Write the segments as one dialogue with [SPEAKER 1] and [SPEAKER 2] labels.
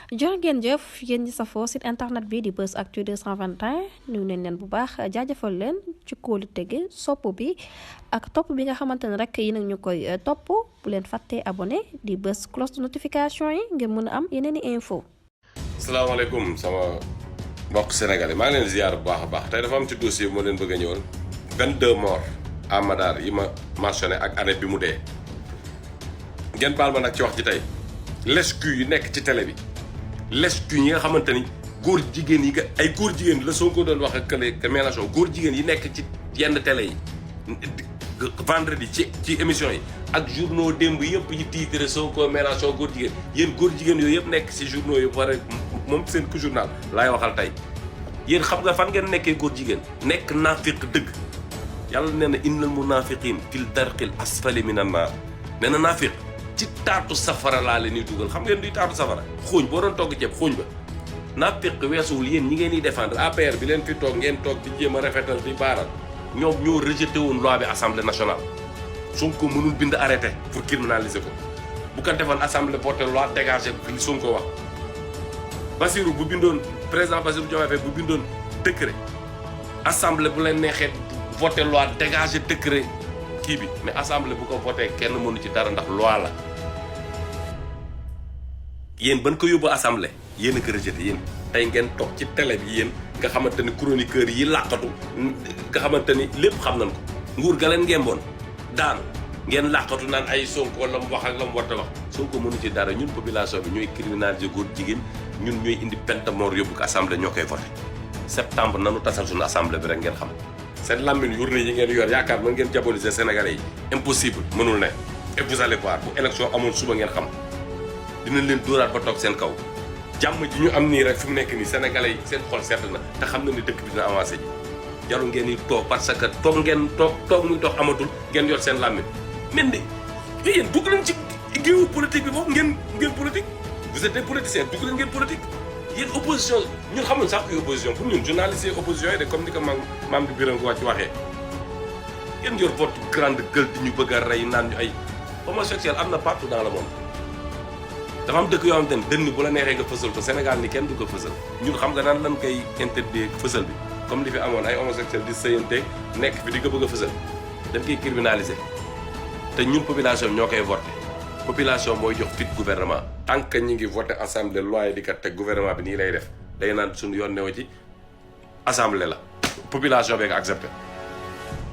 [SPEAKER 1] jërë ngeen jëf yéen ñi safoo site internet bi di Buzz Actu 221 nuyu nañ leen bu baax jaajëfal leen ci kóolu tege sopp bi ak topp bi nga xamante ne rek yi nag ñu koy topp bu leen fàttee abonné di bës cloche de notification yi ngir mën a am yeneen i info.
[SPEAKER 2] asalaamaaleykum sama mbokk sénégalais maa ngi leen ziar bu baax a baax tey dafa am ci dossier bi moo leen bëgg a ñëwal 22 morts à Madar yi ma mentionné ak année bi mu dee. ngeen baal ma nag ci wax ci tey lescu yu nekk ci télé bi lescu yi nga xamante ni góor jigéen yi ay góor jigéen la Sonko doon wax ak kële Mélenchon góor jigéen yi nekk ci yenn télé yi vendredi ci émission yi ak journaux démb yëpp yi titre Sonko Mélenchon góor jigéen yéen góor jigéen yooyu yëpp nekk si journaux yi war a moom seen ko journal laay waxal tey yéen xam nga fan ngeen nekkee góor jigéen nekk naafiq dëgg yàlla nee na innal munafiqin fil darqil asfali minan naar nee na naafiq ci taatu safara laa leen di dugal xam ngeen duy taatu safara xooñ boo doon togg ceeb xooñ ba naafiq weesuwul yéen ñi ngeen di défendre APR bi leen fi toog ngeen toog di jéem a rafetal di baaral ñoom ñoo rejeté woon loi bi assemblée nationale Sonko mënul bind arrêté pour criminaliser ko bu ko defoon assemblée porté loi dégagé li Sonko wax Bassirou bu bindoon président Bassirou Diomaye Faye bu bindoon décret assemblée bu leen neexee voté loi dégagé décret kii bi mais assemblée bu ko voté kenn mënu ci dara ndax loi la yéen ban ko yóbbu assemblée yéen a ko rejeté yéen tey ngeen toog ci télé bi yéen nga xamante ni chroniqueurs yi làqatu nga xamante ni lépp xam nañ ko nguur ga leen ngemboon daanu ngeen làqatu naan ay Sonko la mu wax ak la mu war a wax Sonko mënu ci dara ñun population bi ñooy criminaliser góor jigéen ñun ñooy indi peine de mort yóbbu ko assemblée ñoo koy voté septembre nanu tasal suñu assemblée bi rek ngeen xam seen lamine journée yi ngeen yor yaakaar mën ngeen diaboliser sénégalais yi impossible mënul ne et vous allez voir bu élection amoon suba ngeen xam dinañ leen dóoraat ba toog seen kaw jàmm ji ñu am nii rek fi mu nekk nii sénégalais yi seen xol sedd na te xam na ni dëkk bi dina avancé ji jarul ngeen di toog parce que toog muy dox amatul ngeen yor seen lamine men ni yéen dugg leen ci géewu politique bi boobu ngeen politique vous êtes des politiciens dugg leen ngeen politique yéen opposition ñun xamuñ sax kuy opposition pour ñun journaliste yi opposition yi de comme ni ko maam bi biram ko wàcc waxee yéen yor votre grande gueule di ñu bëgg a rey naan ñu ay homosexuel am na partout dans le monde dafa am dëkk yoo xamante ne dënn bu la neexee nga fësal ko Sénégal ni kenn du ko fësal ñun xam nga naan lan koy interdire fësal bi comme li fi amoon ay homosexuel di sëyanteeg nekk fi di ko bëgg a fësal dañ koy criminaliser te ñun population ñoo koy voté population mooy jox fit gouvernement tant que ñi ngi voté assemblée loi yi di kat teg gouvernement bi nii lay def day naan suñu yoon newa ci assemblée la population bi nga accepté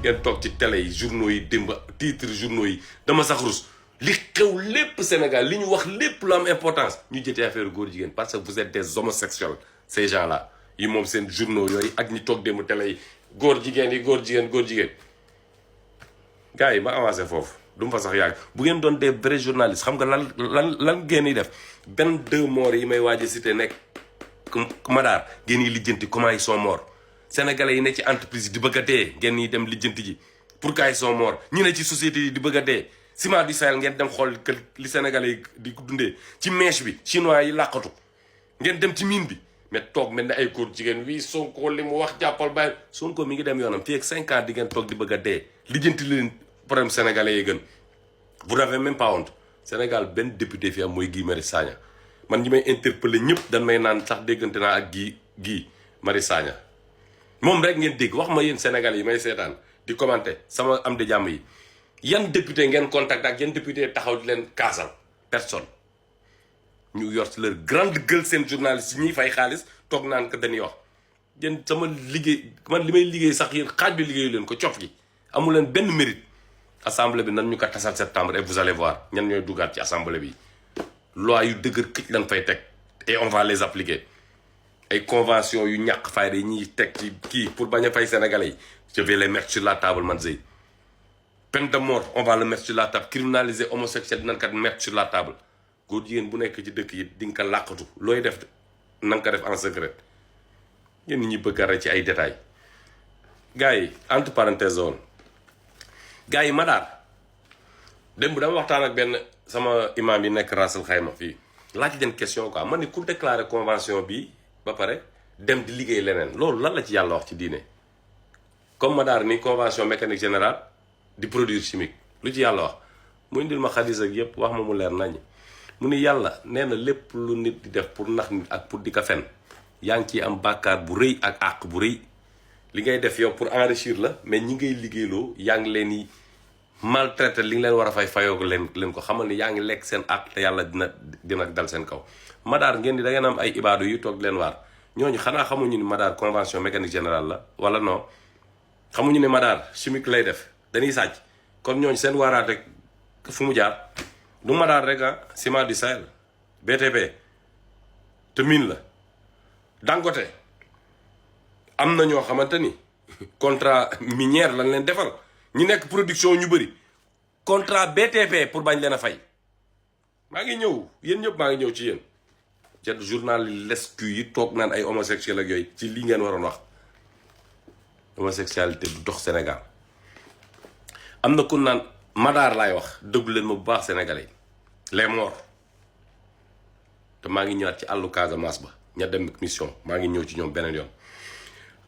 [SPEAKER 2] ngeen toog ci télé yi journaux yi démb titre journaux yi dama sax rus li xew lépp Sénégal li ñu wax lépp lu am importance ñu jëtee affaire góor jigéen parce que vous êtes des homosexuels ces gens là yi moom seen journaux yooyu ak ñi toog démb télé yi góor jigéen gars yi ma avancé foofu du ma fa sax yàgg bu ngeen doon des vrais journalistes xam nga lan ngeen di def 22 morts yi may waaj a cité nekk Madar ngeen yi lijjanti comment ils sont morts sénégalais yi ne ci entreprise di bëgg a dee ngeen yi dem lijjanti ji pourquoi ils sont morts ñi ne ci société yi di bëgg a dee ciment du Sahel ngeen dem xool li sénégalais yi di ko dundee ci mèche bi chinois yi làqatu ngeen dem ci mine bi mais toog mel ne ay góor jigéen wii Sonko li mu wax jàppal bàyyi Sonko mi ngi dem yoonam fii ak 5 ans di ngeen toog di bëgg a dee lijjanti leen problème sénégalais yi gën vous n'avez même pas honte Sénégal benn député fi am mooy Guy Marius Sagna man ñi may interpellé ñëpp dañ may naan sax déggante naa ak Guy Marius Sagna moom rek ngeen dégg wax ma yéen sénégalais yi may seetaan di commenté sama am di jàmm yi yan député ngeen contact ak yan député taxaw di leen kaasal personne ñu yor leur grande gueule seen journaliste yi ñuy fay xaalis toog naan ko dañuy wax yéen sama liggéey man li may liggéey sax yéen xaaj bi liggéeyu leen ko cof gi amu leen benn mérite assemblée bi nan ñu ko tasal septembre et vous allez voir ñan ñooy dugaat ci assemblée bi loi yu dëgër këj lañ fay teg et on va les appliquer ay convention yu ñàkk fayda yi ñuy teg ci kii pour bañ a fay sénégalais yi je vais les mettre sur la table man Zey peine de mort on va le mettre sur la table criminaliser homosexuel dinañ kat mettre sur la table góor jigéen bu nekk ci dëkk yi di nga ko làqatu looy def na nga ko def en secret yéen ñi bëgg a rey ci ay détails gars yi entre parenthèse woon gars yi Madar démb dama waxtaan ak benn sama imam yi nekk Rasul Xayma fii laaj leen question quoi man ni ku déclaré convention bi ba pare dem di liggéey leneen loolu lan la ci yàlla wax ci diine comme Madar ni convention mécanique générale di produit chimique lu ci yàlla wax mu indil ma xadis ak yëpp wax ma mu leer nañ mu ni yàlla nee na lépp lu nit di def pour nax nit ak pour di ko fen yaa ngi ciy am bàkkaar bu rëy ak àq bu rëy. li ngay def yow pour enrichir la mais ñi ngay liggéeyloo yaa ngi leen di maltraité li nga leen war a fayoo leen ko xamal ni yaa ngi lekk seen àq te yàlla dina dal seen kaw. Madaar ngeen di da ngeen am ay ibaadu yu toog leen waar ñooñu xanaa xamuñu ni Madaar convention mécanique générale la wala non xamuñu ni Madaar chimique lay def dañuy sàcc kon ñooñu seen waaraate fu mu jaar du Madaar rek ciment du Sahel BTP te mine la Dangote am na ñoo xamante ni contrat minière lañ leen defal ñi nekk production ñu bëri contrat BTP pour bañ leen a fay maa ngi ñëw yéen ñëpp maa ngi ñëw ci yéen jet journal lescu yi toog naan ay homosexuel ak yooyu ci lii ngeen waroon wax homosexualité du dox Sénégal am na ku naan Madaar laay wax déglu leen ma bu baax sénégalais les morts te maa ngi ñëwaat ci àllu Casamance ba ña dem mission maa ngi ñëw ci ñoom beneen yoon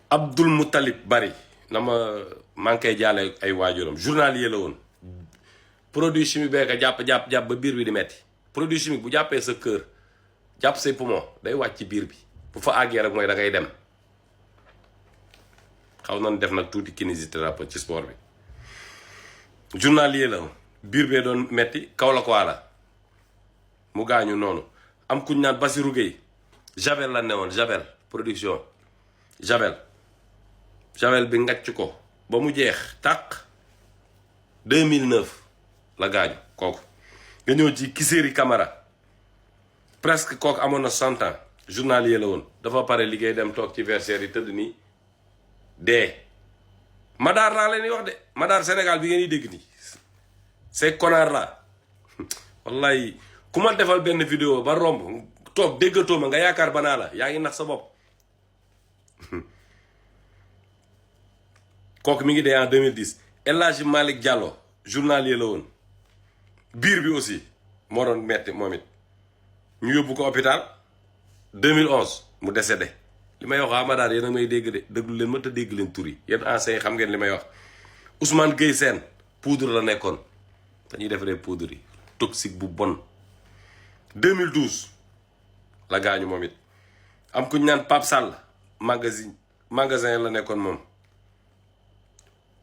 [SPEAKER 2] Abdul Moutalib Bari na maa ngi koy jaale ay waajuram journalier la woon produit chimique beeka jàpp ba biir bi di metti produit chimique bu jàppee sa kër jàpp say poumon day wàcc ci biir bi bu fa àggee rek mooy da ngay dem xaw nañ def nag tuuti kinésithérapeute ci sport bi journalier la biir bee doon metti kaw la ko waala mu gaañu noonu am kuñ naan Basirou Gueye Javel la ne woon Javel production Javel bi ngacc ko ba mu jeex tàq 2009 la gaañu kooku nga ñëw ci Kiseri Camara presque kooku amoon na 100 ans journalier la woon dafa pare liggéey dem toog ci versaire yi tëdd nii dee Madaar laa leen di wax de Madaar Sénégal bi ngeen di dégg nii ces connards là wallahi ku ma defal benn vidéo ba romb toog déggatoo ma nga yaakaar banaa la yaa ngi nax sa bopp kooku mi ngi dee en 2010 El Hadji Malick Diallo journalier la woon biir bi aussi moo doon metti moom it ñu yóbbu ko hôpital 2011 mu décédé li may wax Madaar yéen a may dégg de déglu leen ma te dégg leen tur yi yéen anciens yi xam ngeen li may wax Ousmane Gueye Sène poudre la nekkoon dañuy defaree poudre yi toxique bu bon 2012 la gaañu moom it am ku ñu naan Pape Sall magasin la nekkoon moom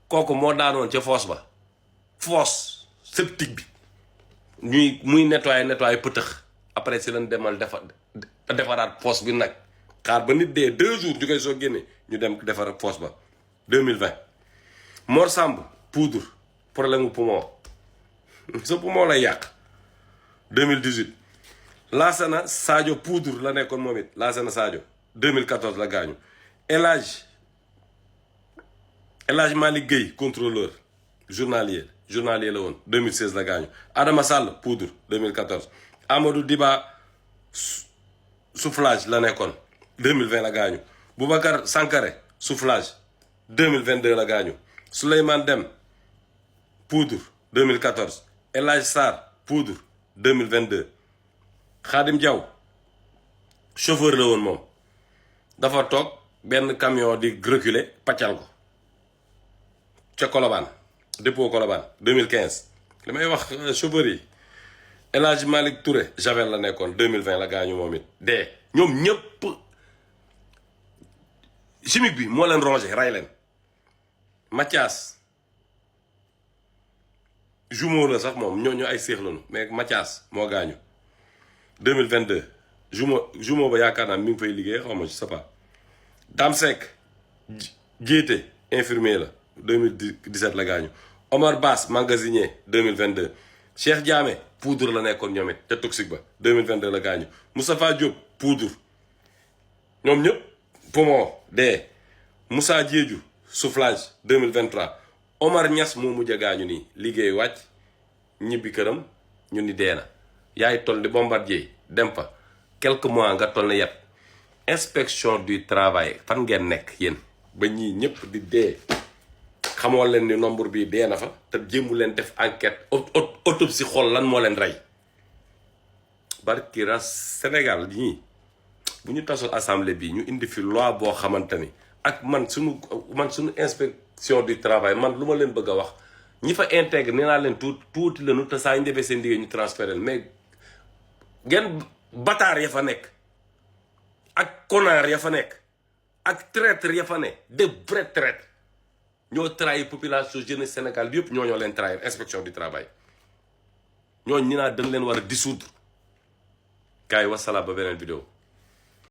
[SPEAKER 2] kooku moo daanoon ca fosse ba fosse septique bi muy nettoyer pëtëx après si lañ demal defaraat fosse bi nag xaar ba nit dee 2 jours ñu koy soo génne ñu dem defar fosse ba 2020 Mor Samb poudre problème mu poumon sa poumon lay yàq 2018 Lassana Sadio poudre la nekkoon moom it Lassana Sadio 2014 la gaañu El Hadj Malick Gueye contrôleur journalier la woon 2016 la gaañu Adama Sall poudre 2014 Amadou Diba soufflage la nekkoon 2020 la gaañu Boubacar Sankare soufflage 2022 la gaañu Souleymane Dem poudre 2014 El Hadj Sarr poudre 2022 Khadim Diaw chauffeur la woon moom dafa toog benn camion di reculer paccal ko ca Colobane dépôt Colobane 2015 li may wax chauffeur yi El Hadj Malick Touré Javel la nekkoon 2020 la gaañu moom it dee ñoom ñëpp chimique bi moo leen rongé ray leen Mathias jumeau la sax moom ñooñu ay séex lañu mais Mathias moo gaañu 2022 jumeau ba yaakaar naa mi ngi fay liggéey xaw ma je sais pas Dame Seck Diété infirmier la 2017 la gaañu Omar Bass magasinier 2022 Cheikh Diamé poudre la nekkoon ñoom it te toxique ba 2022 la gaañu Moustapha Diop poudre ñoom ñëpp poumon dee Moussa Diédhiou soufflage 2023 Omar Niass moo mujj a gaañu nii liggéey wàcc ñibbi këram ñu ni dee na yaay toll ni Bombardier dem fa quelques mois nga toll ni yet inspection du travail fan ngeen nekk yéen ba ñii ñëpp di dee xamoo leen ni nombre bi dee na fa te jéemu leen def enquête autopsie xool lan moo leen rey barki ras Sénégal ñii bu ñu tasul assemblée bi ñu indi fi loi boo xamante ni ak man suñu inspection du travail man lu ma leen bëgg a wax ñi fa intègre nee naa leen tuuti la nu te saa ñu defee seen liggéey ñu transféré mais ngeen bataar ya fa nekk ak connard ya fa nekk ak traître ya fa nekk de vrais traîtres ñoo trahir population jeunesse Sénégal bi yëpp ñoo leen trahir inspection du travail ñooñu ñu naa dañ leen war a dissoudre gars yi wasalaam ba beneen vidéo